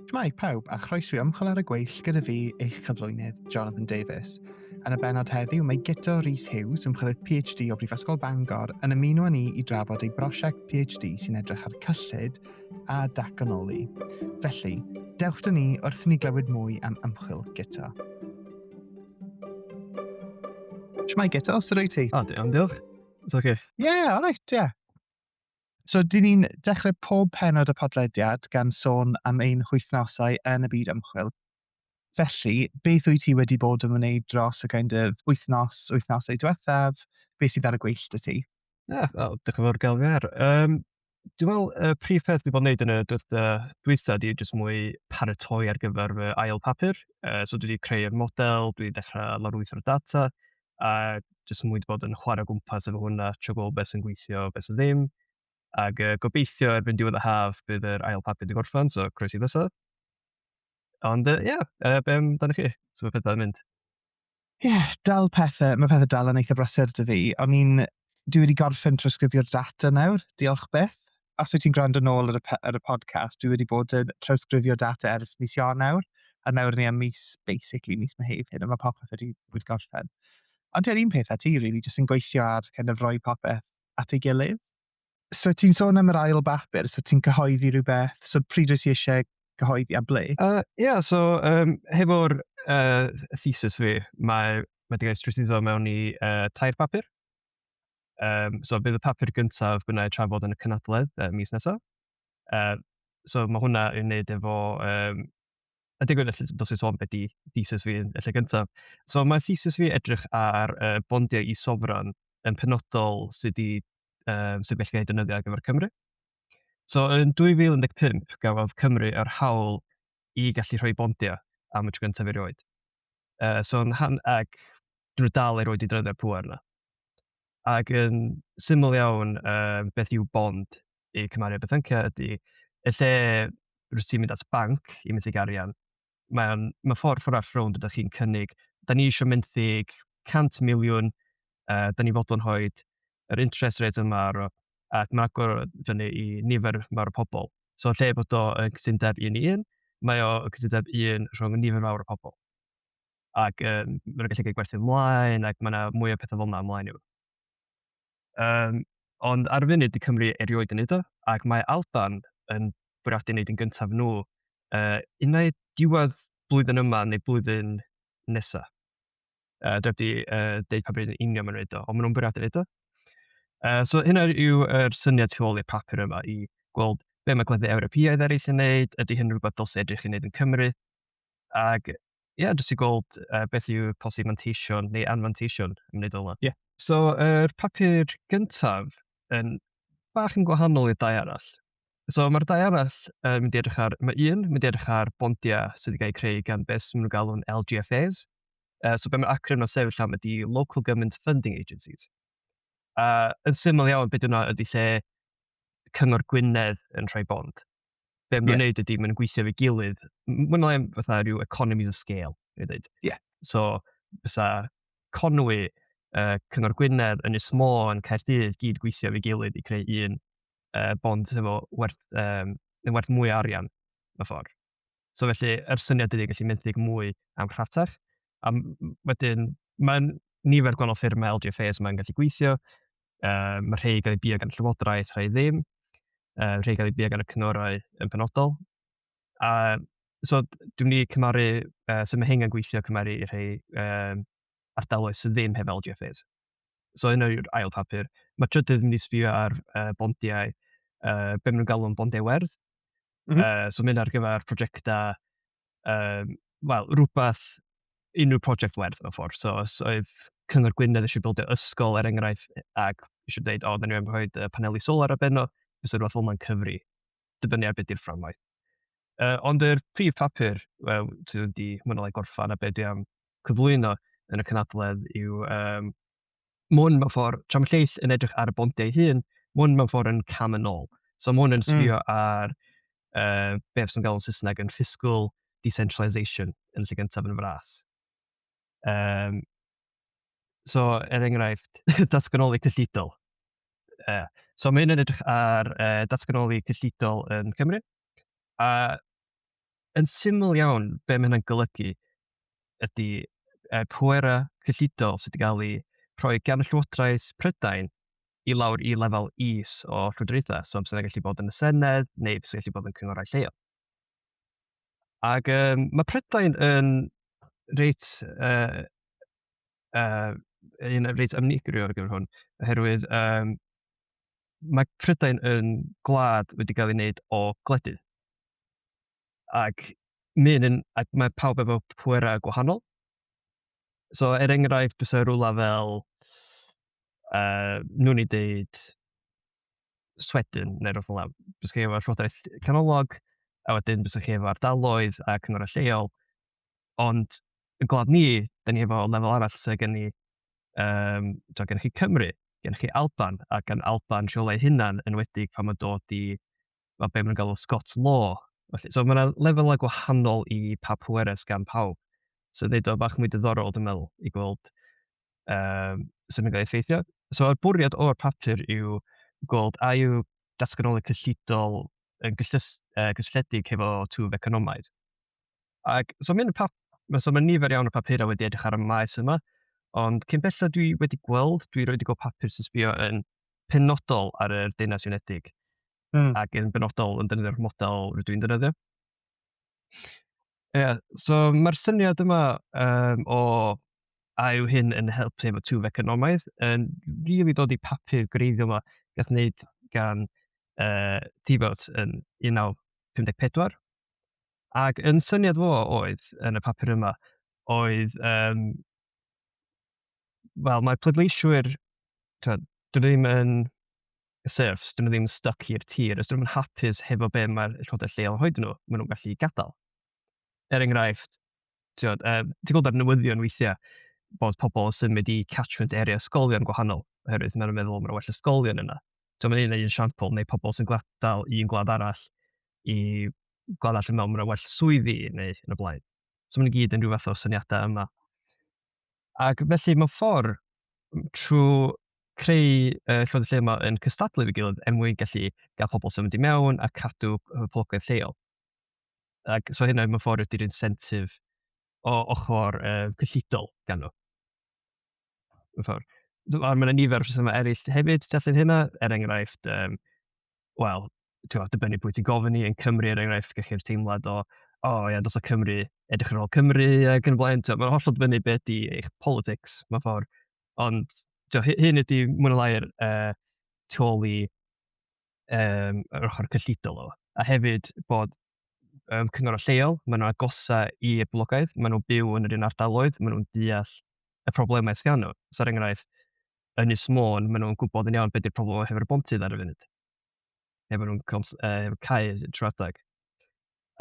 Shwmae pawb, a chroeso i Ymchwil ar y Gweill gyda fi, eich cyflwynydd, Jonathan Davies. Yn y bennod heddiw, mae Guto Rhys Hughes, ymchwilydd PhD o Brifysgol Bangor, yn ymuno â ni i drafod ei brosiect PhD sy'n edrych ar cyllid a datganoli. Felly, dewch 'da ni wrth i ni glywed mwy am ymchwil Guto. Shwmae Guto, sut wyt ti? O, dwi'n iawn, diolch. It's okay. Yeah, all right, yeah. So, dyn ni'n dechrau pob pennod y podlediad gan sôn am ein hwythnosau yn y byd ymchwil. Felly, beth wyt ti wedi bod yn wneud dros y kind of wythnos, wythnosau diwethaf? Beth sydd ar y gweill 'da ti? Ie, yeah, wel, diolch yn fawr gael fi ar. Um, dwi'n meddwl, y prif peth dwi wedi bod yn gwneud yn y dwytha, dwytha di jyst mwy paratoi ar gyfer fy ail papur. Uh, so dwi wedi creu'r model, dwi wedi dechrau lawrlwytho'r data, a jyst mwy 'di bod yn chwarae o gwmpas efo hwnna, trio gweld beth sy'n gweithio, beth sydd ddim. Ac uh, gobeithio erbyn diwedd y haf bydd yr ail papur wedi gorffen, so croesi bysedd. Ond ie, uh, yeah, uh, be amdano chi? So mae pethau'n mynd? Ie, yeah, dal pethau, mae pethau dal yn eitha brysur 'da fi. O'n i'n, dwi wedi gorffen trawsgrifio'r data nawr, diolch byth. Os wyt ti'n gwrando nôl ar y, ar y podcast, dwi wedi bod yn trawsgrifio data ers mis Ionawr, a nawr ni am mis, basically, mis Mehefin, a mae popeth wedi, wedi gorffen. Ond yr un peth â ti, really, jyst yn gweithio ar kind of rhoi popeth at ei gilydd. So ti'n sôn am yr ail bapur, so ti'n cyhoeddi rhywbeth, so pryd wyt ti eisiau cyhoeddi a ble? Ie, yeah, so um, hefo'r uh, thesis fi, mae mae wedi cael ei strwythuro mewn i uh, tair papur. Um, so bydd y papur gyntaf bynnag ei trafod yn y cynadledd uh, mis nesaf. Uh, so mae hwnna i'w wneud efo... Um, a digwydd felly dos i sôn beth di thesis fi yn y lle gyntaf. So mae thesis fi edrych ar uh, bondiau i sofran yn penodol sydd wedi um, sydd gallu cael ei defnyddio ar gyfer Cymru. So yn 2015 gafodd Cymru yr hawl i gallu rhoi bondiau am y tro gyntaf erioed. Uh, so yn han, ac dyn nhw dal erioed i defnyddio'r pŵer yna. Ac yn syml iawn, uh, beth yw bond i cymharu â benthyca ydy, y lle rwyt ti'n mynd at banc i menthyg arian, mae'n ma ffordd ffordd arall rownd ydych chi'n cynnig, da ni eisiau menthyg 100 miliwn, uh, da ni fodlon rhoi yr interest rate yma ar o, ac mae'n agor fyny i nifer mawr o pobl. So lle bod o yn cytundeb un i un, mae o yn cytundeb un rhwng nifer fawr o pobl. Ac um, maen nhw'n gallu cael gwerthu ymlaen, ac mae yna mwy o pethau fel yna ymlaen i'w. Um, ond ar y funud, di Cymru erioed yn neud o, ac mae Alban yn bwriadu wneud yn gyntaf nhw, uh, unai diwedd blwyddyn yma neu blwyddyn nesaf. Uh, dwi wedi uh, deud pa bryd yn union maen nhw'n neud o, ond maen nhw'n bwriadu neud o. Uh, so hynna yw yr syniad tu ôl i'r papur yma, i gweld be mae gwledydd Ewropeaidd eraill yn neud, ydy hyn rhywbeth dylse edrych i wneud yn Cymru, ac ie, yeah, jyst i gweld uh, beth yw posib manteision neu anfanteision yn wneud o. Yeah. So, yr papur gyntaf yn bach yn gwahanol i'r dau arall. So, mae'r dau arall yn mynd i edrych ar, mae un mynd i edrych ar bondiau sydd wedi cael eu creu gan beth sy'n nhw'n galw'n LGFAs. So, be mae'r acronym yn sefyll am ydy Local Government Funding Agencies. A yn syml iawn, beth yna ydy lle Cyngor Gwynedd yn rhoi bond. Be maen nhw'n yeah. neud ydy, maen nhw'n gweithio efo'i gilydd. Maen nhw'n fatha rhyw economies of scale, dwi'n dweud. Yeah. So, bysa Conwy, uh, Cyngor Gwynedd, Ynys Môn, Caerdydd, gyd gweithio efo'i gilydd i creu un uh, bond efo werth, um, yn werth mwy o arian, mewn ffordd. So felly, yr syniad ydy gallu menthyg mwy am rhatach. A wedyn, mae'n nifer gwahanol ffyrdd mae LGFAs yma'n gallu gweithio. Uh, mae rhai gael eu bio gan y llywodraeth, rhai ddim. Uh, rhai gael eu bio gan y cyngorau yn penodol. A so dwi'n mynd i cymharu uh, sut mae hyn yn gweithio cymharu i rhai um, ardaloedd sydd ddim hefo LGFAs. So hynna yw'r ail papur. Mae trydydd yn mynd i sbio ar uh, bondiau, uh, be maen nhw'n galw'n bondiau werdd. Mm -hmm. uh, so mynd ar gyfer prosiectau, um, wel, rhywbeth, unrhyw prosiect werdd mewn ffordd. So os oedd Cyngor Gwynedd eisiau bildio ysgol er enghraifft ac eisiau dweud, o, da ni am rhoi paneli solar ar ben o, fysa rhywbeth fel yma'n cyfri, dibynnu ar beth di'r fframwaith. Uh, ond yr prif papur, wel, sydd wedi mwy neu lai gorffan a be dwi am cyflwyno yn y cynadledd yw um, mae hwn mewn ffordd, tra mae lleill yn edrych ar y bondiau ei hun, mae hwn mewn ffordd yn cam yn ôl. So mae hwn yn sbio ar uh, beth sy'n gael yn Saesneg yn fiscal decentralisation yn lle gyntaf yn fras. Um, so, er enghraifft, datganoli cyllidol. Uh, so mae hyn yn edrych ar uh, datganoli cyllidol yn Cymru. A Yn syml iawn, be mae hynna'n golygu ydy pwerau cyllidol sydd wedi cael eu rhoi gan y Llywodraeth Prydain i lawr i lefel is o llywodraethau. So sy'n gallu bod yn y Senedd neu sy'n gallu bod yn cynghorau lleol. Ac mae Prydain yn reit, un reit unigryw ar gyfer hwn, oherwydd mae Prydain yn gwlad wedi cael ei wneud o gwledydd. Ac, ac mae pawb efo pwerau gwahanol. So, er enghraifft, bysa rhywle fel, nhw'n i ddeud Sweden neu rhywbeth fel 'na. Bysa chi efo llywodraeth canolog, a wedyn bysa chi efo ardaloedd a cynghorau lleol. Ond yn gwlad ni, da ni efo lefel arall lle gen ni, gen chi Cymru, gen chi Alban, a gan Alban rheolau hunan, enwedig pan mae'n dod i, wel, be maen nhw'n galw Scots Law. Felly, so mae yna lefelau gwahanol i pa pwerau gan pawb. So wneud o bach mwy diddorol, dwi'n meddwl, i gweld sut mae'n cael ei effeithio. So, y bwriad o'r papur yw gweld a yw datganoli cyllidol yn gysylltiedig hefo twf economaidd. Ac so mae'n pap so mae nifer iawn o papurau wedi edrych ar y maes yma, ond cyn belled dwi wedi gweld, dwi wedi gweld papur sy'n sbio yn penodol ar y Deyrnas Unedig. Ac yn benodol yn defnyddio'r model rydw i'n defnyddio. Ie, yeah, so mae'r syniad yma o a yw hyn yn helpu efo twf economaidd yn rili dod i papur gwreiddiol yma gath wneud gan Tiebout yn 1954. Ac yn syniad fo oedd, yn y papur yma, oedd, wel, mae pleidleiswyr, dyn nhw ddim yn serfs, dyn nhw ddim yn stuck i'r tir, os dyn nhw'n hapus hefo be mae'r llywodraeth lleol yn rhoi nhw, maen nhw'n gallu gadael. Er enghraifft, ti'n gweld ar newyddion weithiau bod pobl yn symud i catchment area ysgolion gwahanol, oherwydd maen nhw'n meddwl maen nhw'n well ysgolion yna. So mae'n un esiampl, neu pobl sy'n gadael un gwlad arall i gwlad arall yn meddwl maen nhw'n well swyddi neu yn y blaen. So maen nhw gyd yn rhyw fath o syniadau yma. Ac felly mewn ffordd, trwy creu llywodraeth lle yma yn cystadlu efo'i gilydd er mwyn gallu gael pobl symud i mewn a cadw poblogaeth lleol. Ac so hynna mewn ffordd ydy'r incentive o ochr cyllidol gan nhw. Mewn ffordd. So, a mae yna nifer o rhesymau eraill hefyd tu allan hynna, er enghraifft, wel, ti'n gwbod, dibynnu pwy ti'n gofyn i, yn Cymru er enghraifft, gallu'r teimlad o, o oh, ia, dos o Cymru, edrych ar ôl Cymru ac yn y blaen, mae'n hollol dibynnu beth di eich politics, mewn ffordd. Ond ti'n hyn ydy mwy neu lai'r tu ôl i yr ochr cyllidol o. A hefyd bod cyngor lleol, maen nhw'n agosa i'r boblogaeth, maen nhw'n byw yn yr un ardaloedd, maen nhw'n deall y problemau sydd gan nhw. So er enghraifft, Ynys Môn, maen nhw'n gwybod yn iawn beth yw'r problemau hefo'r bontydd ar y funud. Efo nhw'n efo cau trwy adeg.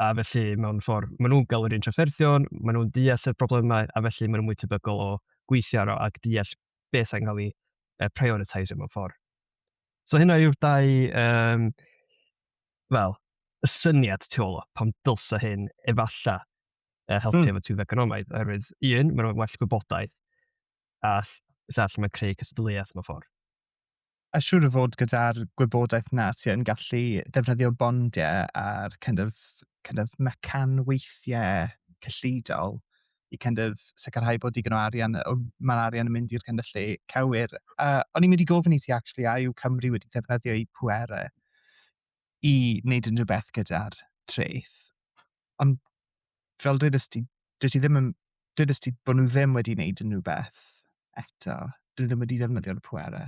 A felly, mewn ffordd, maen nhw'n gael yr un trafferthion, maen nhw'n deall y problemau, a felly maen nhw'n mwy tebygol o gweithio ar o ac deall beth sy'n cael ei prioritisio mewn ffordd. So hynna yw'r dau, wel, y syniad tu ôl o, pam dylsa hyn efallai helpu efo twf economaidd, oherwydd un, maen nhw'n well gwybodaeth, a llall mae'n creu cystadleuaeth mewn ffordd. A siŵr o fod gyda'r gwybodaeth na, ti yn gallu ddefnyddio bondiau a'r kind of mecanweithiau cyllidol i kind of sicrhau bod digon o arian, mae'r arian yn mynd i'r kind of lle cywir. O'n i'n mynd i gofyn i ti actually, a yw Cymru wedi ddefnyddio eu pwerau i wneud unrhyw beth gyda'r treth. Ond fel dwedais ti, dwi ti ddim yn, dwedais ti bod nhw ddim wedi wneud unrhyw beth eto. Dyn nhw ddim wedi ddefnyddio'r pwerau.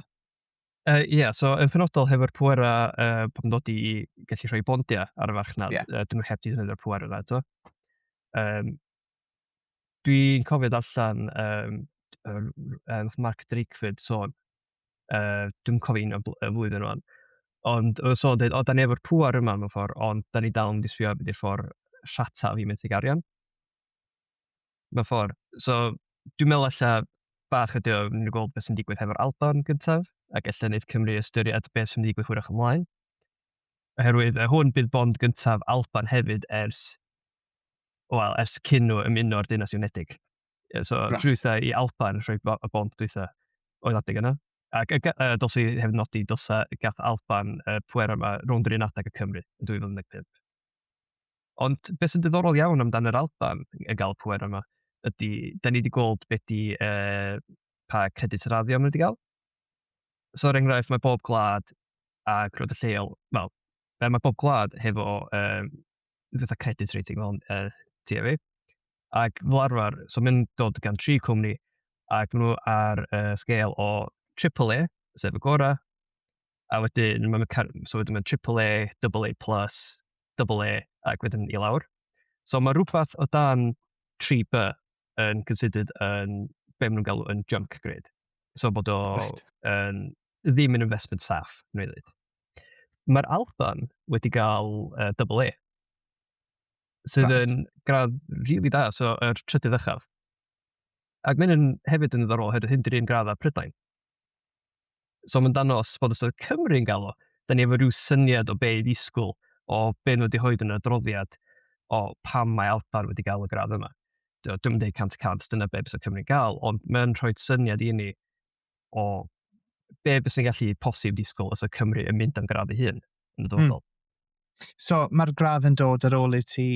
Ie, yeah, so yn penodol hefo'r pwerau pan dod i gallu rhoi bondiau ar y farchnad, dyn nhw heb di defnyddio'r pwerau yna eto. Dwi'n cofio darllen Mark Drakeford sôn, dwi'n cofio un o'r y flwyddyn rwan, ond oedd sôn dweud, o, da ni efo'r pŵer yma mewn ffordd, ond da ni dal yn mynd i sbio beth yw'r ffordd rhataf i menthyg arian. Mewn ffordd. So, dwi'n meddwl ella bach ydy o, ni'n gweld beth sy'n digwydd hefo'r Alban gyntaf, ac ella wneud Cymru ystyried beth sy'n digwydd hwyrach ymlaen. Oherwydd hwn bydd bond gyntaf Alban hefyd ers, wel, ers cyn nhw ymuno â'r Deyrnas Unedig. Yeah, so, trwytha i Alban rhoi y bond dwytha oedd adeg yna. Ac dylse i hefyd nodi, dylse gath Alban y pwer yma rownd yr un adeg y Cymru yn 2015. Ond beth sy'n diddorol iawn amdan yr Alban yn gael y pwer yma ydy, da ni wedi gweld beth di, pa credit raddio maen nhw wedi gael. So er enghraifft, mae bob gwlad a crwyd y lleol, wel, mae bob gwlad hefo fatha credit rating fel ti a fi. Ac fel arfer, so mae'n dod gan tri cwmni, ac maen nhw ar sgêl o triple A, sef y gorau, a wedyn mae'n so wedyn mae'n triple A, double A plus, double A, ac wedyn i lawr. So mae rhywbeth o dan 3B yn considered yn be maen nhw'n galw yn junk grade. So bod o yn ddim yn investment saff, nhw'n dweud. Mae'r Alban wedi gael double A, sydd yn gradd rili da, so yr trydydd uchaf. Ac mae hyn hefyd yn ddiddorol, oherwydd hyn 'di'r un gradd â Prydain. So mae'n dangos bod os oedd Cymru'n gael o, da ni efo rhyw syniad o be i ddisgwyl o be nhw wedi rhoi yn y adroddiad o pam mae Alban wedi gael y gradd yma. Dwi'm yn dweud 100% dyna be bysa Cymru'n gael, ond mae'n rhoi syniad i ni o be bysa'n gallu posib disgwyl os oedd Cymru yn mynd am gradd ei hun yn y dyfodol. So mae'r gradd yn dod ar ôl i ti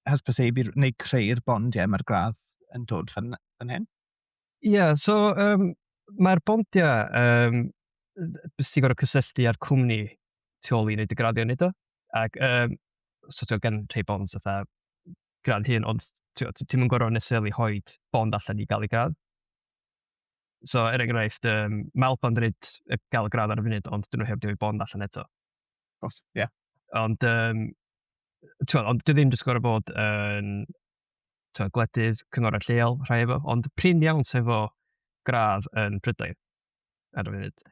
hysbysebu neu creu'r bondiau, mae'r gradd yn dod fan hyn? Ie, yeah, so mae'r bondiau, bys ti'n gorfod cysylltu â'r cwmni tu ôl i wneud y graddio wneud o. Ac so ti'n gen rhai bonds fatha gradd hyn, ond ti'n mynd gorfod necessarily rhoid bond allan i gael ei gradd. So, er enghraifft, mae Alban wedi gwneud gael y gradd ar y funud, ond dyn nhw heb wedi rhoi bond allan eto. Os, ie. Yeah. Ond, ond dwi ddim jyst gorfod bod yn gwledydd, cyngorau lleol, rhai efo, ond prin iawn sef efo gradd yn Prydain ar y funud.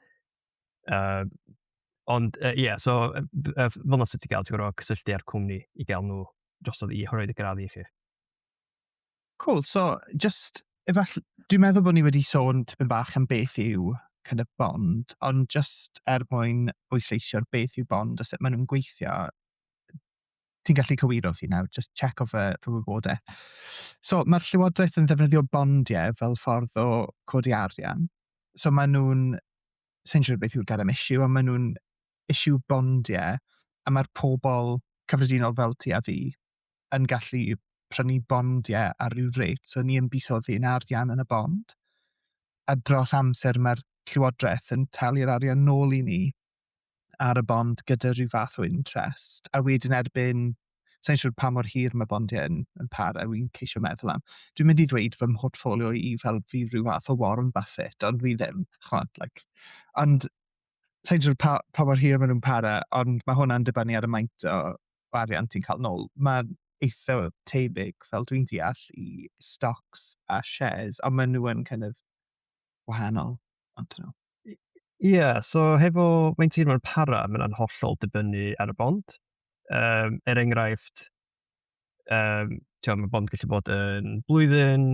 Ond, ie, yeah, so, fel yna sut i gael, ti'n gorfod cysylltu â'r cwmni i gael nhw drosodd i rhoi y gradd i chi. Cool, so just, efallai, dwi'n meddwl bod ni wedi sôn tipyn bach am beth yw kind of bond, ond just er mwyn bwysleisio'r beth yw bond a sut maen nhw'n gweithio, ti'n gallu cywiro fi nawr, just check off fy wybodaeth. So mae'r Llywodraeth yn ddefnyddio bondiau fel ffordd o codi arian. So maen nhw'n, sa'n siŵr beth yw'r gair am issue, ond maen nhw'n issue bondiau, a mae'r pobl cyffredinol fel ti a fi yn gallu prynu bondiau ar ryw rate, so ni yn buddsoddi'n arian yn y bond. A dros amser mae'r Llywodraeth yn talu'r arian nôl i ni ar y bond gyda rhyw fath o interest. A wedyn erbyn, sa'n siŵr pa mor hir mae bondiau yn para, wy'n ceisio meddwl am. Dwi'n mynd i ddweud fy mhortffolio i fel fi rhyw fath o Warren Buffett, ond fi ddim, ch'mod, like. Ond sa'n siŵr pa mor hir maen nhw'n para, ond mae hwnna'n dibynnu ar y maint o arian ti'n cael nôl. Mae'n eitha tebyg, fel dwi'n deall, i stocks a shares, ond maen nhw yn kind of wahanol. I don't know. Ie, yeah, so hefo faint hir mae'n para, mae'n hollol dibynnu ar y bond. Er enghraifft, mae bond gallu bod yn blwyddyn,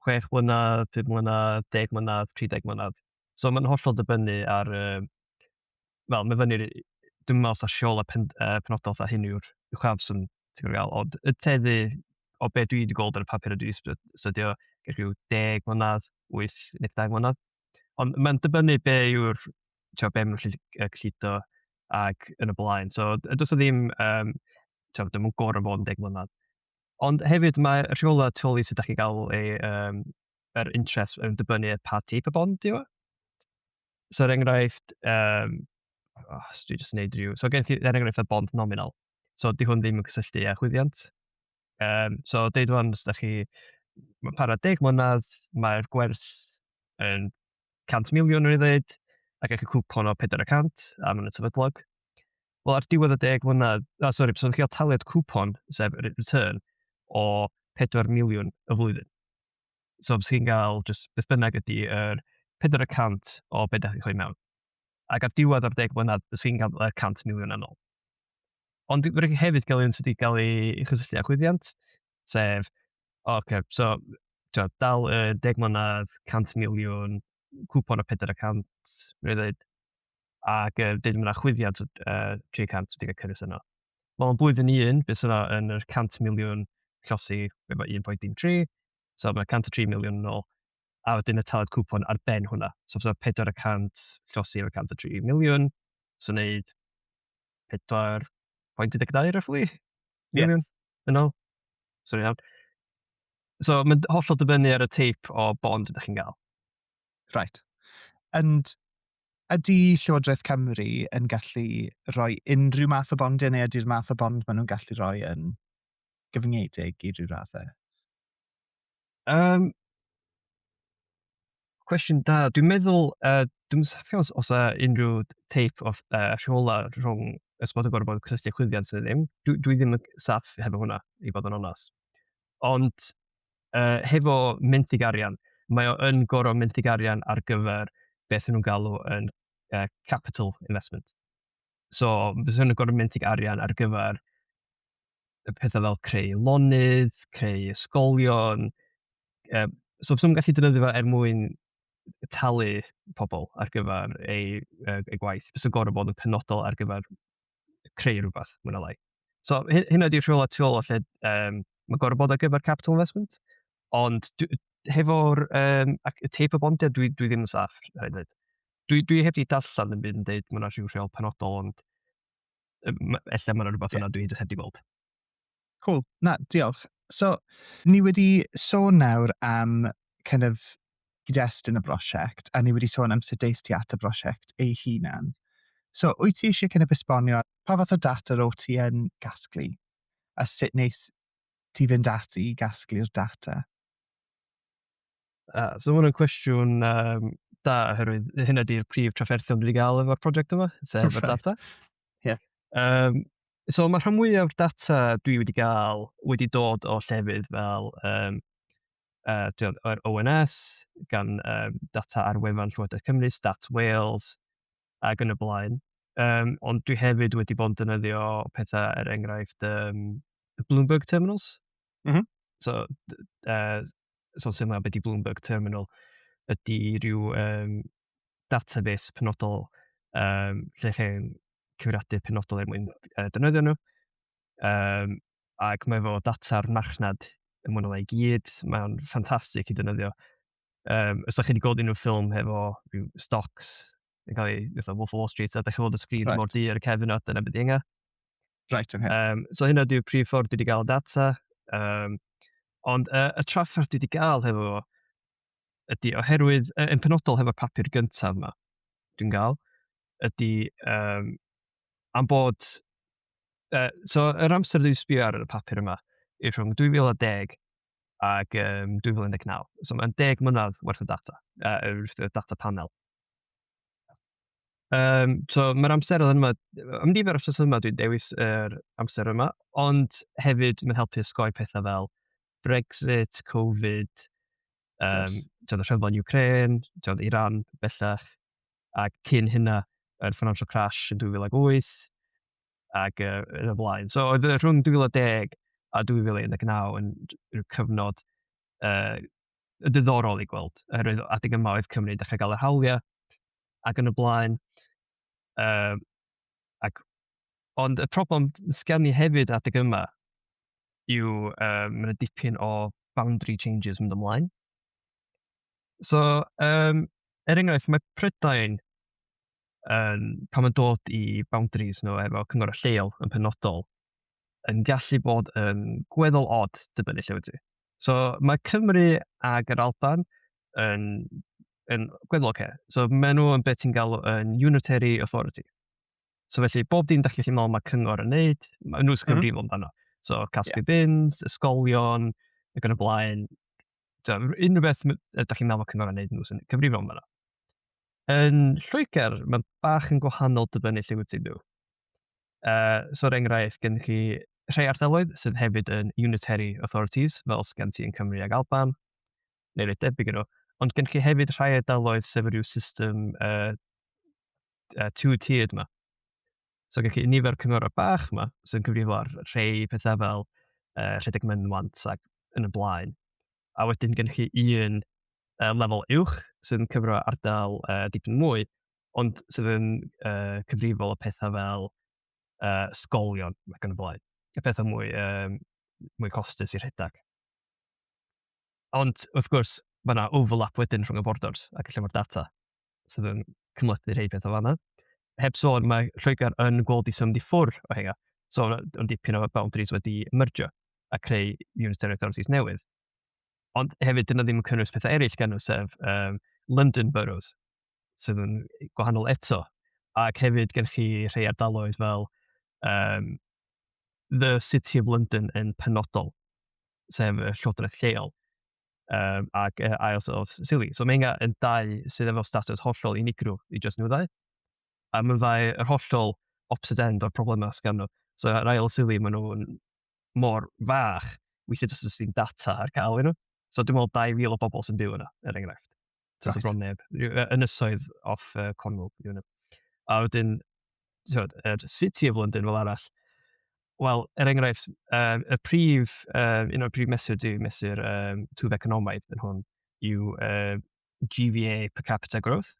6 mlynedd, 5 mlynedd, 10 mlynedd, 30 mlynedd. So mae'n hollol dibynnu ar, wel, mae fyny, dwi'n meddwl sa rheola penodol fatha hyn yw'r uchafswm ti'n gwybod gael, ond y tueddu o be dwi wedi gweld ar y papur a dwi wedi astudio, rhyw 10 mlynedd, 8 neu 10 mlynedd. Ond mae'n dibynnu be yw'r, tio, be maen nhw'n cyllido ac yn y blaen. So, does o ddim, tio, dim yn gorfod bod yn 10 mlynedd. Ond hefyd mae rheola tu ôl i sut ydych chi'n gael ei, yr interest yn dibynnu ar pa teip o bond yw e. So, er enghraifft, oh, dwi jyst yn neud rhyw... So, gen chi, er enghraifft, y bond nominal. So, di hwn ddim yn cysylltu â chwyddiant. So, deud wan, os ydych chi... Mae'n para 10 mlynedd, mae'r gwerth yn 100 miliwn yn ei ddweud, a gael chi cwpon o 400, a mae'n sefydlog. Wel, ar diwedd y 10 mlynedd, ah, sori, so chi'n cael taliad cwpon, sef return, o 4 miliwn y flwyddyn. So, os chi'n gael just beth bynnag ydy yr 400 o beth ydych chi'n rhoi mewn. Ac ar diwedd o'r 10 mlynedd, bys chi'n cael y 100 miliwn yn ôl. Ond rydych chi hefyd gael un sydd wedi cael ei chysylltu â chwyddiant, sef, o, okay, so, tio, dal y 10 mlynedd, 100 miliwn, cwpon o 400, rwy'n dweud, ac dweud mae yna chwyddiant o 300 wedi cael cynnwys yno. Wel, yn blwyddyn un, bys yna yn yr 100 miliwn llosi efo 1.3, so mae 103 miliwn yn ôl, a wedyn y talad cwpon ar ben hwnna. So bysa 400 llosi efo 103 miliwn, so wneud 4.12 roughly. Miliwn yn ôl. Sorry iawn. So mae'n hollol dibynnu ar y teip o bond ydych chi'n gael. Right. And ydy Llywodraeth Cymru yn gallu rhoi unrhyw math o bondiau neu ydy'r math o bond maen nhw'n gallu rhoi yn gyfyngedig i ryw raddau? Cwestiwn da. Dwi'n meddwl, dwi'n saff os oes unrhyw teip o rheola rhwng os bod yn gorfod bod yn cysylltu chwyddiant neu ddim. Dwi ddim yn saff hefo hwnna, i fod yn onest. Ond hefo menthyg arian, mae o yn gorfod menthyg arian ar gyfer beth nhw'n galw yn capital investment. So, fysa nhw'n gorfod menthyg arian ar gyfer y pethau fel creu lonydd, creu ysgolion. So, fysa nhw'n gallu defnyddio fo er mwyn talu pobl ar gyfer eu gwaith. Fysa gorfod bod yn penodol ar gyfer creu rhywbeth, mwy na lai. So, hynna ydy'r rheolau tu ôl o lle mae gorfod bod ar gyfer capital investment. Ond hefo'r y teip o bondiau, dwi ddim yn saff, rhaid dweud. Dwi heb di darllen yn byd yn dweud mae yna rhyw rheol penodol, ond ella mae yna rhywbeth yna dwi heb di gweld. Cool. Na, diolch. So, ni wedi sôn nawr am kind of cyd-destun y brosiect, a ni wedi sôn am sut deis ti at y brosiect ei hunan. So, wyt ti eisiau kind of esbonio pa fath o data o ti yn gasglu, a sut nes ti fynd ati i gasglu'r data? So mae hwnna'n cwestiwn da, oherwydd hynna di'r prif trafferthion dwi wedi gael efo'r prosiect yma, sef y data. So mae rhan mwyaf o'r data dwi wedi gael wedi dod o llefydd fel o'r ONS, gan data ar wefan Llywodraeth Cymru, Stats Wales, ac yn y blaen. Ond dwi hefyd wedi bod yn defnyddio pethau er enghraifft Bloomberg Terminals. So, so syml beth di Bloomberg Terminal ydy rhyw database penodol lle chi'n cyfrifiadur penodol er mwyn defnyddio nhw. Ac mae efo data'r marchnad yn mwy na lai i gyd. Mae'n ffantastig i defnyddio. Os ydych chi wedi gweld unrhyw ffilm hefo rhyw stocks yn cael ei, fatha Wolf of Wall Street, a ydych chi'n gweld y sgrin mor du ar y cefn yna, dyna beth yna. So hynna di'r prif ffordd dwi wedi gael data. Ond y trafferth dwi wedi gael hefo fo ydy oherwydd, yn penodol hefo'r papur gyntaf yma dwi'n gael, ydy am bod... So yr amser dwi'n sbio ar y papur yma yw rhwng 2010 ac 2019. So mae'n 10 mlynedd werth o data, y data panel. So mae'r amseroedd yma, am nifer o yma dwi'n dewis yr amser yma, ond hefyd mae'n helpu osgoi pethau fel Brexit, Covid, y rhyfel yn Ukraine, Iran bellach, ac cyn hynna yr financial crash yn 2008, ac yn y blaen. So oedd rhwng 2010 a 2019 yn rhyw cyfnod diddorol i gweld, oherwydd adeg yma oedd Cymru dechrau gael yr hawliau, ac yn y blaen. Ond y problem sgen i hefyd adeg yma yw mae yna dipyn o boundary changes mynd ymlaen. So, er enghraifft, mae Prydain, pan mae'n dod i boundaries nhw efo cyngor lleol yn penodol, yn gallu bod yn gweddol odd dibynnu lle wyt ti. So, mae Cymru ag yr Alban yn gweddol oce. So, maen nhw yn beth ti'n galw yn unitary authority. So, felly, bob dim dach chi'n gallu meddwl mae cyngor yn neud, maen nhw sy'n cyfrifol amdano. So, casglu bins, ysgolion, ac yn y blaen. So, unrhyw beth dach chi'n meddwl mae cyngor yn neud, nhw sy'n cyfrifol amdano. Yn Lloegr, mae bach yn gwahanol dibynnu lle wyt ti'n byw. So, er enghraifft, gen chi rhai ardaloedd sydd hefyd yn unitary authorities, fel sydd gen ti yn Cymru ac Alban, neu rhai debyg yn nhw. Ond gen chi hefyd rhai ardaloedd sef rhyw system two-tiered yma. So gen chi nifer cyngorau bach yma sy'n cyfrifol ar rhai pethau fel rhedeg mynwant ac yn y blaen. A wedyn gen chi un lefel uwch sydd yn cyfro ardal dipyn mwy, ond sydd yn cyfrifol o pethau fel ysgolion ac yn y blaen. Y pethau mwy costus i rhedeg. Ond wrth gwrs, mae yna overlap wedyn rhwng y borders ac lle mae'r data sydd yn cymhlethu rhai pethau fan'na. Heb sôn, mae Lloegr yn gweld i symud i ffwrdd o hynna. So o'n dipyn o boundaries wedi mergio a creu unitary authorities newydd. Ond hefyd, dyna ddim yn cynnwys pethau eraill gan nhw, sef London boroughs, sydd yn gwahanol eto. Ac hefyd gen chi rhai ardaloedd fel the City of London yn penodol, sef y llywodraeth lleol, ac Isles of Scilly. So mae hynna yn dau sydd efo status hollol unigryw i just nhw ddau. A mae'n ddau yr hollol opposite end o'r problemau sydd gan nhw. So yr Isle of Scilly, maen nhw'n mor fach, weithiau jyst ys data ar gael i nhw. So dwi'n meddwl 2,000 o bobl sy'n byw yna, er enghraifft. So, right. Bron neb. Ynysoedd off Cornwall yw nhw. A wedyn, tywed, yr City of London fel arall, wel, er enghraifft, y prif, un o'r prif mesur dwi'n mesur twf economaidd yn hwn yw GVA per capita growth.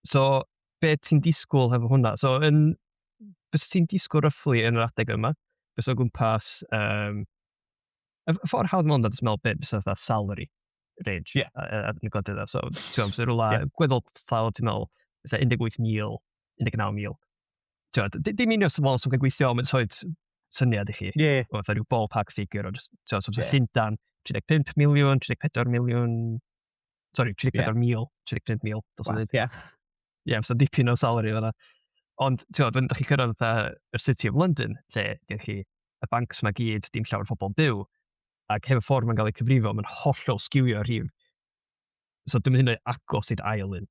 So, be ti'n disgwyl hefo hwnna? So, bys ti'n disgwyl roughly yn yr adeg yma? Bys o gwmpas, y ffordd hawdd mewn, jyst meddwl beth bysa fatha salary range yn y gwledydd. So, ti'n meddwl, bysa rhywle gweddol tal, ti'n meddwl, fatha 18,000, 19,000. Ti'n meddwl, dim union sy'n meddwl sy'n gweithio, ond mae'n syniad i chi. O fatha rhyw ballpark figure o just, ti'n meddwl, so bysa Llundain, 35 miliwn, 34 miliwn, sorry, 34,000, 35,000, dos o ddweud. Ie, yeah, so dipyn o salary fan'na. Ond, ti'n gwybod, when chi cyrraedd fatha yr City of London, lle gen chi y banks ma gyd, dim llawer o pobl yn byw, ac hefo ffordd mae'n cael ei cyfrifo, mae'n hollol skewio rhif. So, dim hynny agos i'r ail un.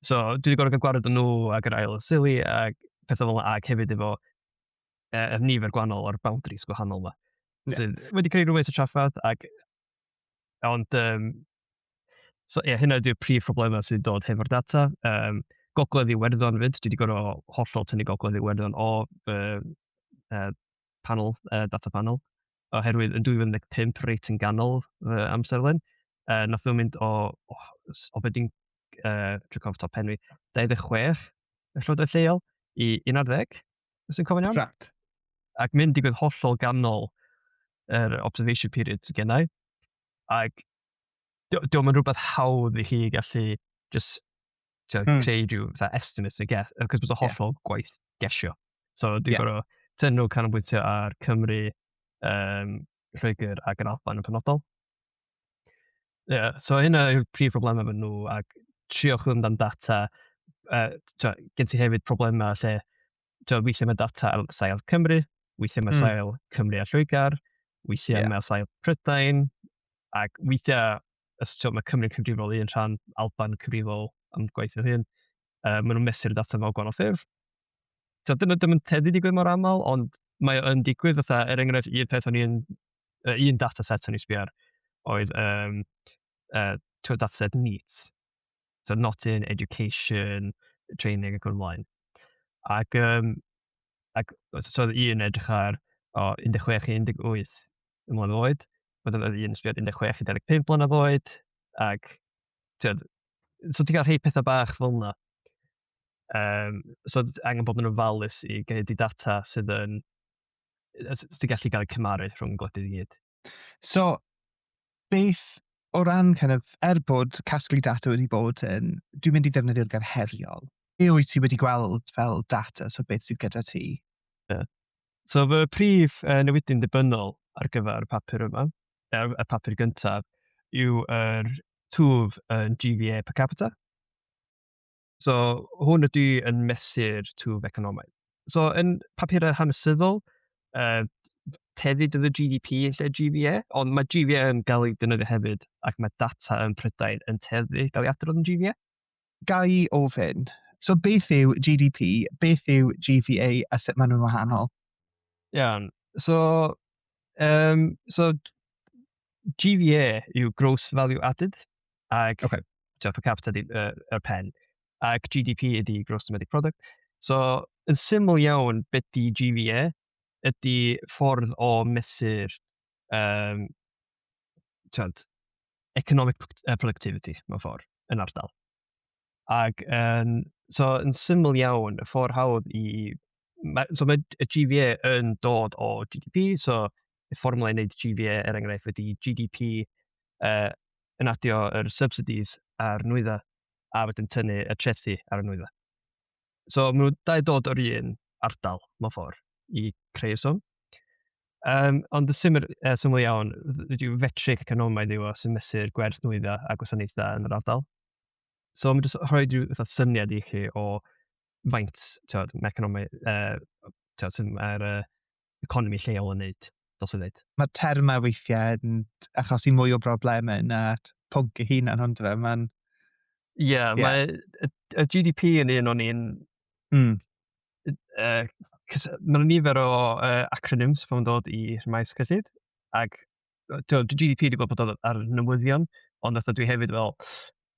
So, dwi wedi gorfod cael gwared o nhw ac yr Isle of Scilly ac pethau fel yna, ac hefyd efo y nifer gwahanol o'r boundaries gwahanol yma. Sydd wedi creu rhywfaint o trafferth, ac ond so ie, yeah, hynna ydy'r prif problemau sydd dod hefo'r data. Gogledd Iwerddon fyd, dwi wedi gorfod hollol tynnu Gogledd Iwerddon o fy panel, data panel, oherwydd yn 2015 reit yn ganol fy amserlen, nath nhw mynd o be dwi'n trio cofio top pen fi, 26 y llywodraeth lleol i 11, os dwi'n cofio'n iawn. Ac mynd digwydd hollol ganol yr observation period sydd gennau. Ac dio'm yn rhywbeth hawdd i chi gallu just tio, creu rhyw fatha estimates neu guess, cos bod o hollol gwaith gesio. So dwi'n gorfod tynnu canolbwyntio ar Cymru, Lloegr ac yr Alban yn penodol. Yeah, so hynna yw'r prif problemau efo nhw, ac trio chwilio amdan data. Tio, gen ti hefyd problemau lle tio, weithiau mae data ar sail Cymru, weithiau mae sail Cymru a Lloegr, weithiau mae sail Prydain, ac weithiau os tio, mae Cymru'n cyfrifol un rhan, Alban cyfrifol am gwaith nhw hun, maen nhw'n mesur y data mewn gwahanol ffurf. So, dyna ddim yn tueddu digwydd mor aml, ond mae o yn digwydd fatha, er enghraifft, un peth o'n i'n, un data set o'n i'n sbio ar, oedd data set NEET. So, not in education, training ac yn ymlaen. Ac so oedd un edrych ar o 16 i 18 mlynedd oed, wedyn oedd un yn sbio ar 16 i 25 mlynedd oed, ac tywed, so ti'n cael rhai pethau bach fel yna. So angen bod yn ofalus i gael di data sydd yn sydd gallu cael eu cymharu rhwng gwledydd i gyd. So, beth o ran kind of, er bod casglu data wedi bod yn, dwi'n mynd i ddefnyddio'r gair "heriol". Be wyt ti wedi gweld fel data, so beth sydd gyda ti? Yeah. So fy prif newidyn dibynnol ar gyfer y papur yma, y papur gyntaf, yw yr twf yn GVA per capita. So hwn ydy yn mesur twf economaidd. So yn papurau hanesyddol, tueddu defnyddio GDP yn lle GVA, ond mae GVA yn gael ei defnyddio hefyd, ac mae data yn Prydain yn tueddu gael ei adrodd yn GVA. Ga i ofyn, so beth yw GDP, beth yw GVA a sut maen nhw'n wahanol? Iawn, so GVA yw Gross Value Added, ac per capita ydy yr pen, ac GDP ydy Gross Domestic Product. So, yn syml iawn, beth di GVA ydy ffordd o mesur tywed, economic productivity mewn ffordd yn ardal. Ac so yn syml iawn, y ffordd hawdd i... So mae y GVA yn dod o GDP, so y fformula i wneud GVA er enghraifft ydy GDP yn adio yr subsidies ar nwyddau a wedyn tynnu y trethi ar y nwyddau. So maen nhw dau dod o'r un ardal mewn ffordd i creu y swm. Ond y syml, syml iawn, yw fetrig economaidd yw o sy'n mesur gwerth nwyddau a gwasanaethau yn yr ardal. So mae'n jyst rhoi rhyw fatha syniad i chi o faint, tywed, mae economi, tywed, sydd mae'r economi lleol yn neud, dylse dweud. Mae'r termau weithiau yn achosi mwy o broblemau na'r pwnc ei hunan, ond fe, mae'n. Ie, yeah, yeah. Mae y GDP yn un o'n i'n Mae nifer o acronyms pan mae'n dod i'r maes cyllid, ac tywed, GDP dwi'n gwybod bod o ar newyddion, ond fatha dwi hefyd fel,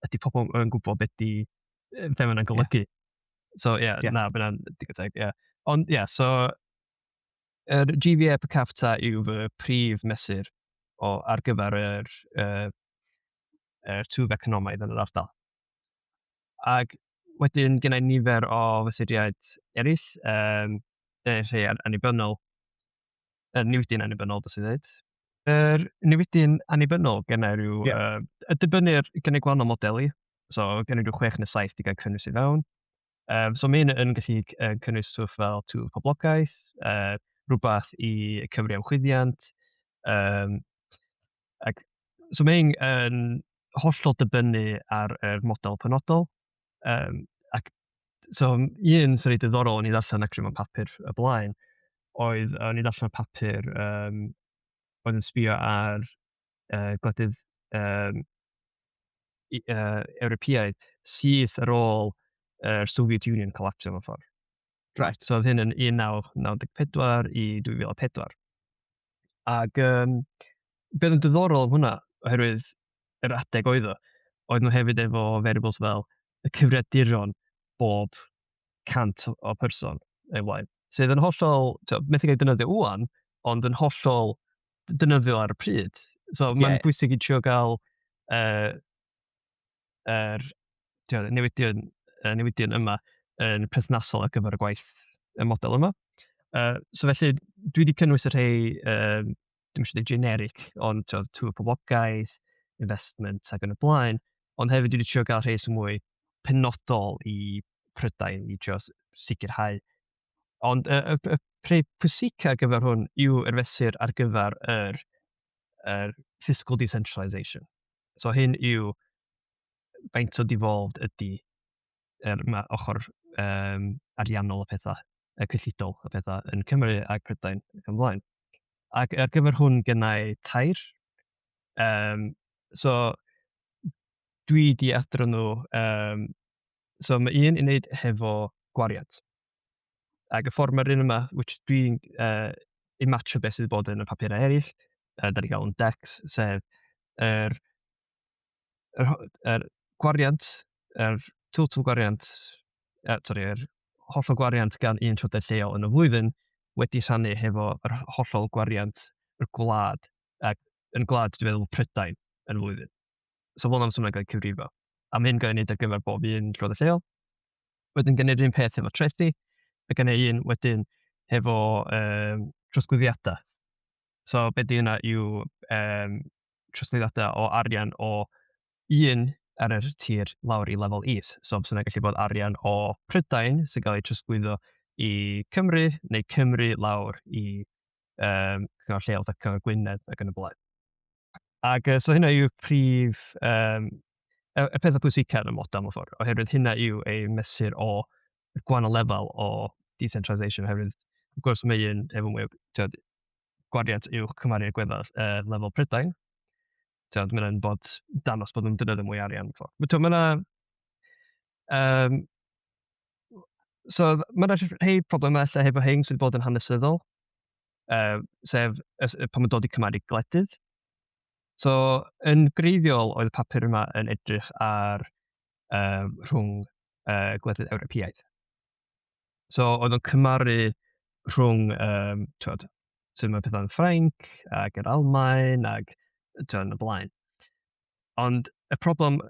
ydy pobl yn gwybod beth di, be mae'n golygu? So ie, yeah, na, mae'n digon teg, ie. Yeah. Ond ie, yeah, so yr GVA per capita yw fy prif mesur ar gyfer yr twf economaidd yn yr ardal. Ac wedyn gen i nifer o fesuriaid eraill, rhai annibynnol, newidyn annibynnol, dylse i ddweud. Yr newidyn annibynnol gen i rhyw, dibynnu ar, gen i gwahanol modeli, so gen i rhyw 6 neu 7 i gael cynnwys i fewn. So mae hyn yn gallu cynnwys stwff fel twf poblogaeth, rhywbeth i cyfri am chwyddiant, ac so mae hyn yn hollol dibynnu ar yr model penodol. Ac so un sy'n reit diddorol o'n i ddarllen actually mewn papur y blaen oedd o'n i ddarllen papur oedd yn sbio ar gwledydd Ewropeaidd syth ar ôl yr Soviet Union collapsio mewn ffordd. So oedd hyn yn 1994 i 2004. Ac beth yn diddorol am hwnna, oherwydd yr adeg oedd o, oedd nhw hefyd efo variables fel y cyfrifiaduron bob 100 o person ei blaen. Sydd yn hollol, methu cael defnyddio wan, ond yn hollol defnyddio ar y pryd. So mae'n bwysig i trio gael yr newidion yma yn perthnasol ar gyfer y gwaith y model yma. So felly dwi wedi cynnwys y rhai, dwi'n eisiau dweud generic, ond twf poblogaeth, investment ac yn y blaen, ond hefyd dwi wedi trio gael rhai sy'n mwy penodol i Prydain i trio sicrhau. Ond y rhai pwysica ar gyfer hwn yw yr fesur ar gyfer yr fiscal decentralisation. So hyn yw faint o devolved ydy ma, ochr ariannol y pethau, y cyllidol y pethau yn Cymru ac Prydain ac ymlaen. Ac ar gyfer hwn gennau tair. So dwi di adro nhw, so mae un i wneud hefo gwariant. Ac y ffordd mae'r un yma, which dwi'n i matcho beth sydd wedi bod yn y papurau eraill, da ni gael yn DEX, sef yr gwariant, yr total gwariant, sorry, yr hollol gwariant gan un llywodraeth lleol yn y flwyddyn wedi rhannu hefo yr hollol gwariant y gwlad, ac yn gwlad dwi'n meddwl Prydain yn y flwyddyn. So fel yna mae'n cael ei cyfrifo. A mae hyn gael ei wneud ar gyfer bob un llywodraeth lleol. Wedyn gen i'r un peth efo trethi, a gen i un wedyn hefo trosglwyddiadau. So be di hynna yw trosglwyddiadau o arian o un ar yr tir lawr i lefel is. So bysa yna gallu bod arian o Prydain sy'n cael ei trosglwyddo i Cymru, neu Cymru lawr i cyngor lleol, fatha Cyngor Gwynedd ac yn y blaen. Ac so hynna yw'r prif, y pethau pwysica yn y model mewn ffordd, oherwydd hynna yw ei mesur o gwahanol lefel o decentralisation, oherwydd wrth gwrs mae un efo mwy o, tywed, gwariant uwch cymharu â gweddol lefel Prydain. Tywed, mae'n bod danos bod nhw'n defnyddio mwy arian. Mae yna so mae yna rhai problemau ella hefo hyn sydd wedi bod yn hanesyddol, sef pan mae'n dod i cymharu gwledydd. So, yn greiddiol oedd y papur yma yn edrych ar rhwng gwledydd Ewropeaidd. So, oedd o'n cymharu rhwng, twod, sut mae pethau'n Ffrainc ac yr Almaen ac twod, yn y blaen. Ond y problem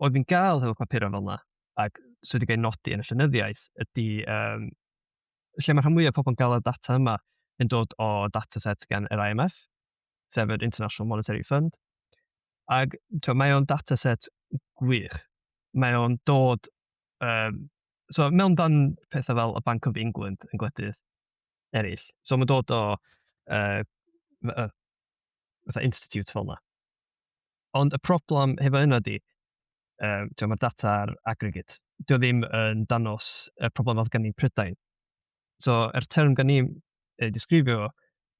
oedd fi'n gael hefo papurau fel yna, ac sydd wedi cael ei nodi yn y llenyddiaeth, ydy lle mae rhan mwyaf o pobl yn gael y data yma yn dod o dataset gan yr IMF, sef yr International Monetary Fund. Ac twod, mae o'n dataset gwych. Mae o'n dod So mewn dan pethau fel y Bank of England yn gwledydd eraill. So mae'n dod o fatha institute fel yna. Ond y problem hefo hynna di, mae'r data ar aggregate, dio ddim yn danos y problem oedd gan ni Prydain. So, yr term gan ni ei disgrifio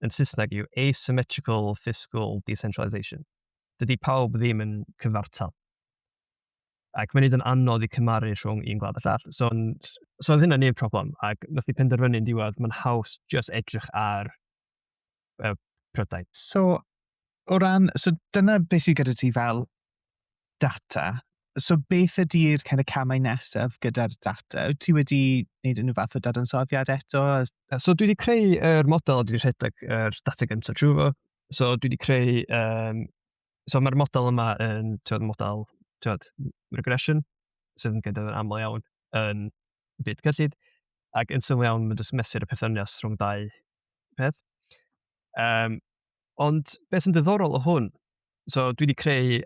yn Saesneg yw asymmetrical fiscal decentralisation. Dydy pawb ddim yn cyfartal. Ac mae'n neud yn anodd i cymaru rhwng un gwlad a llall. So oedd hynna'n un problem, ac nath i penderfynu yn diwedd, mae'n haws just edrych ar Prydain. So, o ran, so dyna beth sydd gyda ti fel data. So beth ydy'r kind of camau nesaf gyda'r data? Wyt ti wedi gwneud unrhyw fath o dadansoddiad eto? So dwi wedi creu yr model a dwi wedi rhedeg yr data gyntaf trwy fo. So dwi wedi creu, so mae'r model yma yn, t'wod, model, t'wod, regression, sydd yn gyda'r aml iawn yn byd cyllid, ac yn syml iawn mae'n jyst mesur y perthynas rhwng dau peth. Ond beth sy'n diddorol o hwn, so dwi wedi creu,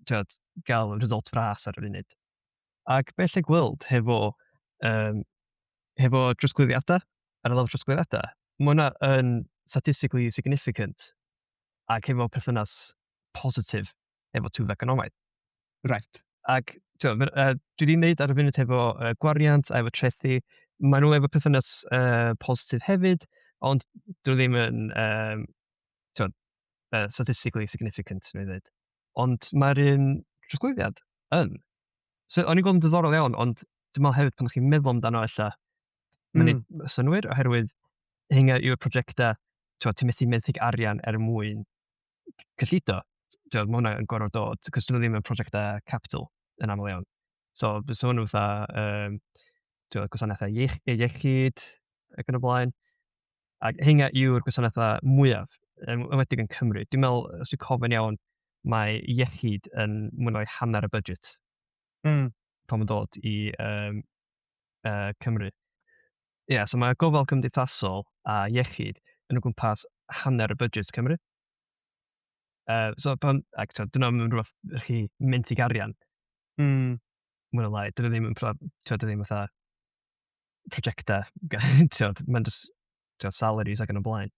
t'wod, gael result fras ar y funud. Ac beth lle gweld hefo drosglwyddiadau, ar y lefel trosglwyddiadau, mae hwnna yn statistically significant ac hefo perthynas positif efo twf economaidd. Ac t'wod, dwi wedi wneud ar y funud hefo gwariant a efo trethi, maen nhw efo perthynas positif hefyd, ond dyn nhw ddim yn t'wod, statistically significant, dwi'n dweud. Ond mae'r un trosglwyddiad yn. So, o'n i'n gweld yn diddorol iawn, ond dwi'n meddwl hefyd pan chi'n meddwl amdano ella, mae'n neud synnwyr, oherwydd hynna yw'r prosiectau, t'wod, ti'n methu menthyg arian er mwyn cyllido. T'wod, mae hwnna yn gorfod dod, cos dyn nhw ddim yn prosiectau capital yn aml iawn. So, fysa hwnnw fatha, t'wod, gwasanaethau iechyd ac yn y blaen. Ac hynna yw'r gwasanaethau mwyaf, yn enwedig yn Cymru. Dwi'n meddwl, os dwi'n cofio'n iawn, mae iechyd yn mwy neu hanner y budget pan mae'n dod i Cymru. Ie, yeah, so mae gofal cymdeithasol a iechyd yn o gwmpas hanner y budget Cymru. So pan, ac t'wod, dyna mae'n rhywbeth ych chi menthyg arian, mwy neu lai. Dyna ddim yn, t'wod, dyna ddim fatha prosiectau, t'wod, mae'n just, t'wod, salaries ac yn y blaen.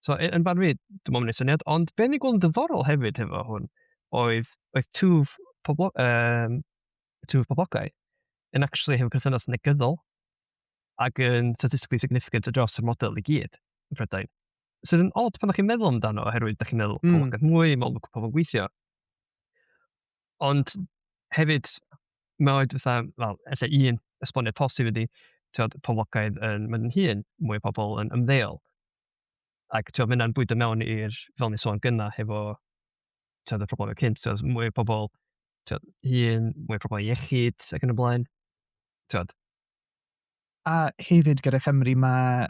So, yn barn fi, dwi'n meddwl mae'n syniad, ond be ni'n gweld yn diddorol hefyd hefo hwn, oedd twf poblogau yn actually hefo perthynas negyddol ac yn statistically significant dros y model i gyd yn Prydain. Sydd yn odd pan ydych chi'n meddwl amdano, oherwydd ydych chi'n meddwl poblogaeth mwy, meddwl bod pobl yn gweithio. Ond hefyd, mae oed fatha, wel, ella un esboniad posib ydy, t'wod, poblogaeth yn mynd yn hŷn, mwy o pobl yn ymddeol. Ac t'wod, mae hynna'n bwydo mewn i'r, fel ni sôn gynna, hefo, t'wod, y problemau cynt, t'wod, mwy o pobl, t'wod, hŷn, mwy o pobl iechyd ac yn y blaen. T'wod. A hefyd gyda Chymru mae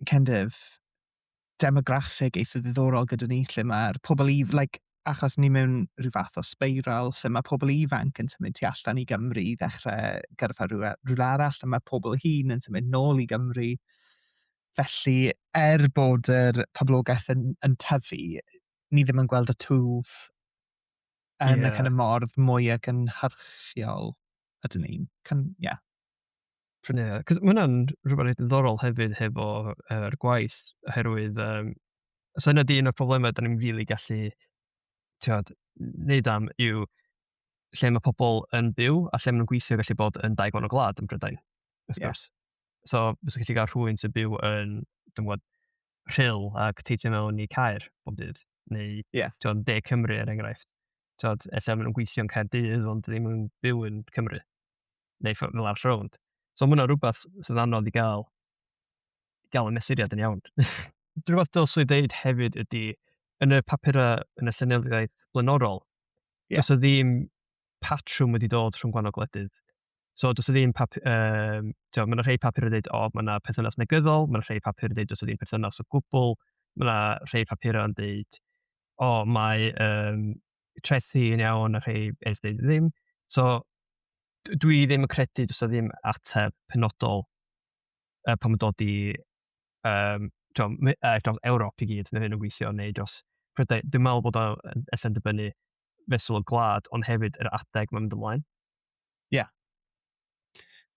kind of demograffig eitha ddiddorol gyda ni lle mae'r pobl like, achos ni mewn rhyw fath o spiral lle mae pobl ifanc yn symud tu allan i Gymru i ddechrau gyrfa rhywle arall, a mae pobl hŷn yn symud nôl i Gymru. Felly, er bod yr poblogaeth yn tyfu, ni ddim yn gweld y twf yn y kind of mordd mwy ac yn gynhyrchiol ydyn ni. Yeah. Ie, yeah, cos mae hwnna'n rhywbeth reit diddorol hefyd hefo yr gwaith, oherwydd so hynna di un o'r problemau da ni'n rili gallu, t'wod, neud am yw lle mae pobl yn byw a lle maen nhw'n gweithio gallu bod yn dau gwahanol gwlad yn Prydain, wrth gwrs. So, fysa gallu gael rhywun sy'n byw yn, dwi'n gwybod, Rhyl ac teithio mewn i Caer bob dydd, neu t'wod, De Cymru er enghraifft. T'wod, ella maen nhw'n gweithio yn Caerdydd ond ddim yn byw yn Cymru, neu fel arall rownd. So mae hwnna'n rhywbeth sydd anodd i gael y mesuriad yn iawn. Rhywbeth dylswn i ddeud hefyd ydy, yn y papurau yn y llenyddiaeth blaenorol, does 'na ddim patrwm wedi dod rhwng gwahanol gwledydd. So does 'na ddim t'wod, ma' 'na rhai papur yn dweud, o, mae yna perthynas negyddol, mae yna rhai papur yn dweud does 'na ddim perthynas o gwbl, mae yna rhai papurau yn dweud, o, mae trethi yn iawn, a rhai eraill dweud ddim. So dwi ddim yn credu does 'na ddim ateb penodol pan mae'n dod i t'wod, dros Ewrop i gyd, mae hyn yn gweithio, neu dros Prydain. Dwi'n meddwl bod o ella'n dibynnu fesul o gwlad, ond hefyd yr adeg mae'n mynd ymlaen.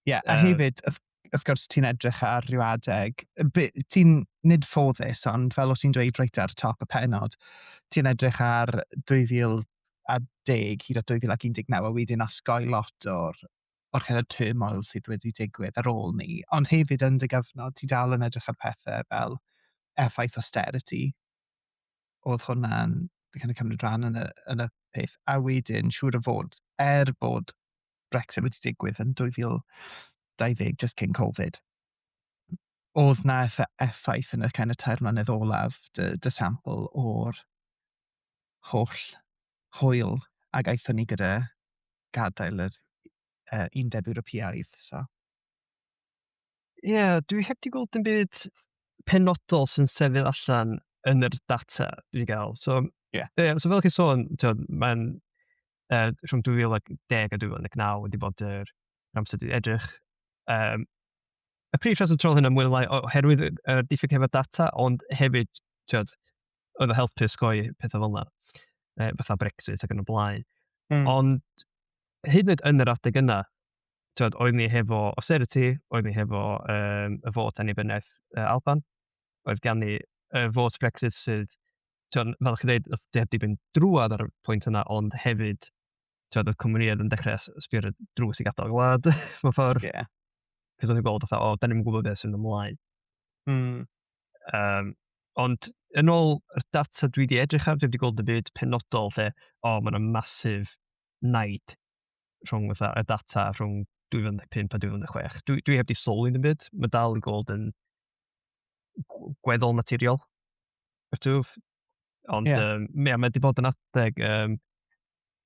Ie, yeah, a hefyd, wrth gwrs, ti'n edrych ar ryw adeg, ti'n nid ffoddus, ond fel o ti'n dweud reit ar top y penod, ti'n edrych ar 2010 hyd at 2019 a wedyn osgoi lot o'r kind of turmoil sydd wedi digwydd ar ôl ni. Ond hefyd yn dy gyfnod, ti dal yn edrych ar pethau fel effaith austerity. Oedd hwnna'n kind of cymryd rhan yn y peth. A wedyn, siŵr o fod, er bod Brexit wedi digwydd yn 2020, just cyn Covid, oedd na effaith yn y kind of 3 mlynedd olaf dy sampl o'r holl hwyl ag aethon ni gyda gadael yr Undeb Ewropeaidd. So. Ie, yeah, dwi heb di gweld dim byd penodol sy'n sefyll allan yn yr data dwi wedi gael. So, yeah, so fel chi sôn, mae'n rhwng 2010 a 2019 wedi bod yr amser dwi edrych. Y prif rheswm trol hynna mwy neu lai oherwydd y diffyg hefo data, ond hefyd, tiod, oedd o helpu osgoi pethau fel yna, fatha Brexit ac yn y blaen. Ond hyd yn oed yn yr adeg yna, tiod, oedd ni hefo austerity, oedd ni hefo y fot annibyniaeth Alban, oedd gan ni y fot Brexit sydd, tiod, fel chi dweud, oedd heb di mynd drwadd ar y pwynt yna, ond hefyd, tiod, oedd cwmnïoedd yn dechrau sbio ar y drws i gadael gwlad, mewn ffordd. Cos oedd i'n gweld fatha, o, da ni'n gwybod beth sy'n mynd ymlaen. Ond yn ôl yr data dwi wedi edrych ar, dwi wedi gweld y byd penodol lle, o, mae yna massive naid rhwng fatha y data rhwng 2015 a 2016. Dwi heb di sylwi ddim byd. Mae dal i gweld yn gweddol naturiol y twf. Ond yeah, mae wedi bod yn adeg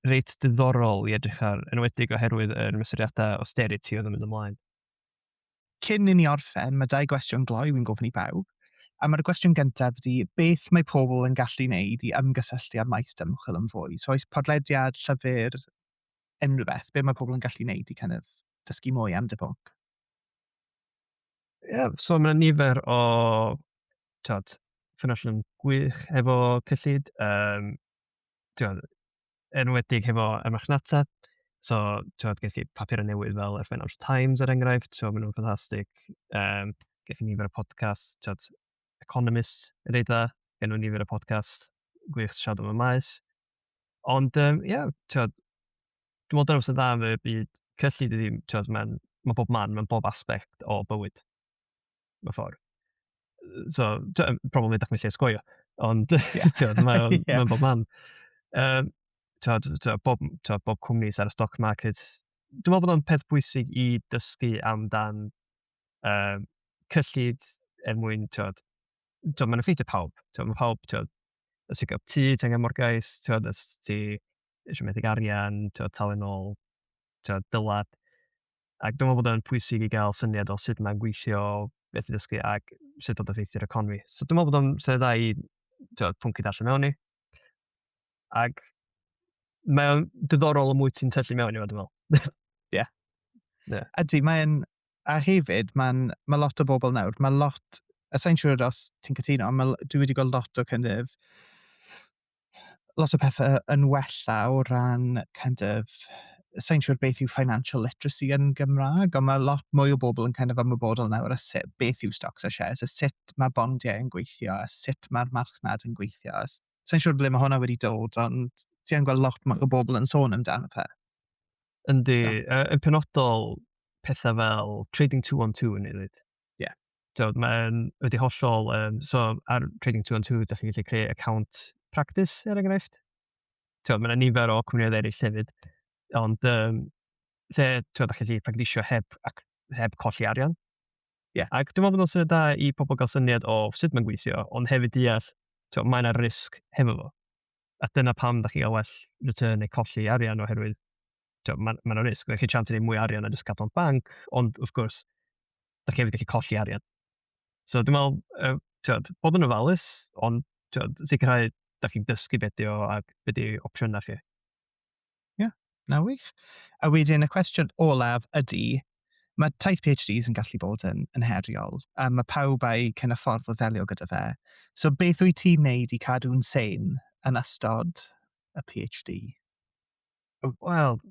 reit diddorol i edrych ar, enwedig oherwydd yr mesuriadau austerity oedd yn mynd ymlaen. Cyn i ni orffen, mae dau gwestiwn gloi wy'n gofyn i bawb. A mae'r gwestiwn gyntaf ydy, beth mae pobl yn gallu wneud i ymgysylltu â'r maes ymchwil yn fwy? So oes podlediad, llyfr, unrhyw beth, beth mae pobl yn gallu wneud i kind of dysgu mwy am dy bwnc? Ie, yeah, so mae nifer o, tiod, ffynhonnellau gwych efo cyllid, tiod, enwedig hefo y marchnata. So, tiod, gen chi papurau newydd fel y Financial Times, er enghraifft, so maen nhw'n ffantastig. Gen chi nifer o podcasts, tiod, Economist yn reit dda, gen nhw nifer o podcasts gwych siarad am y maes. Ond, ie, yeah, tiod, dwi'n meddwl dyna sy'n dda am y byd cyllid ydy, tiod, mae'n ma bob man, mae'n bob aspect o bywyd, mewn ffordd. So, probably ydych chi'n lle sgoio, ond tiod, mae'n mae bob man. Tiod, bob cwmni sydd ar y stock market. Dwi'n meddwl bod o'n peth bwysig i dysgu amdan cyllid er mwyn, tiod, tiod, mae'n effeithio pawb. Tiod, mae pawb, tiod, os ti'n cael tŷ, ti'n angen morgais, tiod, os ti eisiau methu arian, tiod, talu nôl, tiod, dylad. Ac dwi'n meddwl bod o'n pwysig i gael syniad o sut mae'n gweithio, beth i ddysgu ac sut bod effeithio'r economi. So dwi'n meddwl bod o'n syniad dda i, tiod, pwnc i darllen mewn i. Ac mae o'n diddorol y mwy ti'n tyllu mewn i fo, dwi'n meddwl. Ie. Ydy, mae'n... A hefyd, mae lot o bobl nawr, mae lot... A sa'n siŵr os ti'n cytuno, ond dwi wedi gweld lot o kind of lot o pethau yn wella o ran kind of, sa'n siŵr beth yw financial literacy yn Gymraeg, ond mae lot mwy o bobl yn kind of ymwybodol nawr a sut, beth yw stocks a shares, a sut mae bondiau yn gweithio, a sut mae'r marchnad yn gweithio. A sa'n siŵr ble mae hwnna wedi dod, ond ti yn gweld lot mwy o bobl yn sôn amdano fe. Yndi, so. Yn penodol pethau fel Trading 212 yn ei ddweud. So, mae'n wedi hollol, so ar Trading 212, ydych chi'n gallu creu account practice, er enghraifft. So, mae yna nifer o cwmnïoedd eraill hefyd. Ond, lle, ti'n ydych chi'n gallu practisio heb, ac, heb colli arian. Ac dwi'n meddwl bod o'n syniad da i pobl gael syniad o sut mae'n gweithio, ond hefyd deall, ti'n mae yna risg hefo fo. A dyna pam da chi gael well return neu colli arian oherwydd mae ma yna risg. Mae chi chance i wneud mwy arian na jyst cadw'n banc, ond wrth gwrs, da chi hefyd gallu colli arian. So dwi'n meddwl, tiod, bod yn ofalus, ond tiod, sicrhau da chi'n dysgu beth di o ac beth di opsiynau chi. Ie, yeah, na wych. A wedyn y cwestiwn olaf ydy, mae taith PhDs yn gallu bod yn heriol, a mae pawb a'i kind of ffordd o ddelio gyda fe. So beth wyt ti'n neud i cadw'n sane yn ystod y PhD? Wel,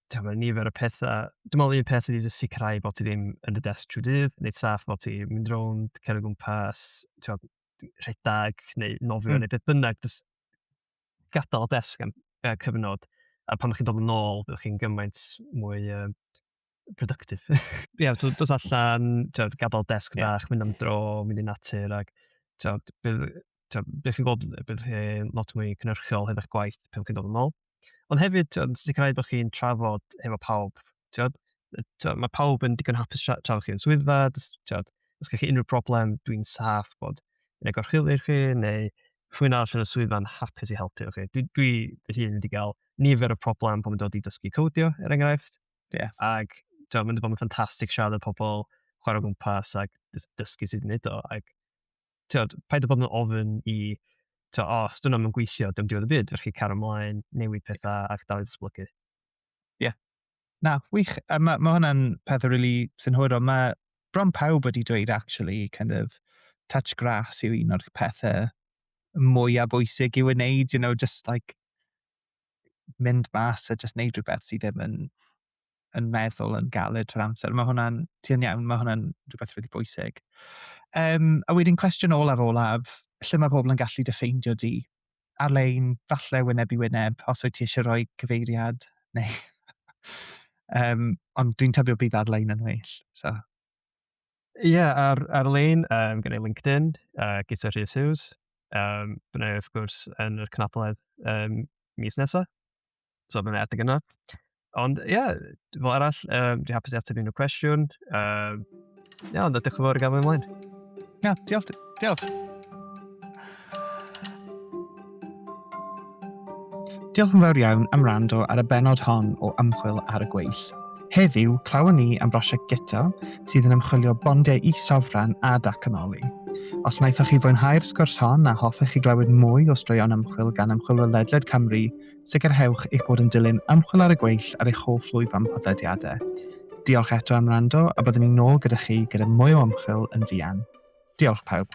Mae nifer o pethau. Dwi'n meddwl un peth ydy jyst sicrhau bod ti ddim yn dy desg trwy dydd, neu saff bod ti'n mynd rownd, cerdded o gwmpas, t'wod, rhedeg neu nofio neu beth bynnag, jyst gadael y desg am cyfnod, a pan ydych chi'n dod yn ôl, byddwch chi'n gymaint mwy productive. Ie, yeah, so dos allan, t'wod, gadael desg bach, mynd am dro, mynd i natur, ac t'wod, bydd chi'n gweld bydd chi'n lot mwy cynhyrchiol hefo'ch gwaith pan chi'n dod yn ôl. Ond hefyd, t'wod, sicrhau bod chi'n trafod efo pawb. T'wod, mae pawb yn digon hapus trafod chi yn swyddfa, t'wod, os gennych chi unrhyw broblem, dwi'n saff bod yn y gorchwylir chi, neu rhywun arall yn y swyddfa'n hapus i helpu chi. Dwi fy hun wedi cael nifer o problem pan mae'n dod i dysgu codio, er enghraifft. Ac t'wod, mae'n bod yn ffantastig siarad â pobl, chwarae o gwmpas ac dysgu sut i wneud o. Ac t'wod, paid â bod yn ofyn i, t'wod, o, os dyna yn gweithio, dim diwedd y byd, felly cario ymlaen, newid pethau ac dal i ddatblygu. Ie. Yeah. Na, wych. A ma hwnna'n peth really synhwyrol. Mae bron pawb wedi dweud, actually, kind of, touch grass yw un o'r pethau mwyaf bwysig i'w wneud, just like, mynd mas a just neud rhywbeth sydd ddim yn meddwl yn galed trwy'r amser. Mae hwnna'n, ti'n iawn, mae hwnna'n rhywbeth really bwysig. A wedyn cwestiwn olaf, lle mae pobl yn gallu dy ffeindio di? Ar-lein, falle wyneb i wyneb, os wyt ti eisiau rhoi cyfeiriad, neu... Ond dwi'n tybio bydd ar-lein yn well, so... Ie, yeah, ar-lein, gen i LinkedIn, Guto Rhys Hughes. Byddai wrth gwrs yn yr cynadledd mis nesaf, so byddai adeg yna. Ond ie, yeah, fel arall, dwi'n hapus i ateb unrhyw cwestiwn. Ie, ond diolch yn fawr i gael fy ymlaen. Ie, yeah, diolch. Diolch. Diolch yn fawr iawn am wrando ar y bennod hon o Ymchwil ar y Gweill. Heddiw, clywon ni am brosiect Guto, sydd yn ymchwilio bondiau is-sofran a datganoli. Os wnaethoch chi fwynhau'r sgwrs hon a hoffech chi glywed mwy o straeon ymchwil gan ymchwilwyr ledled Cymru, sicrhewch eich bod yn dilyn Ymchwil ar y Gweill ar eich hoff lwyfan podlediadau. Diolch eto am wrando a byddwn ni'n nôl gyda chi gyda mwy o ymchwil yn fuan. Diolch pawb.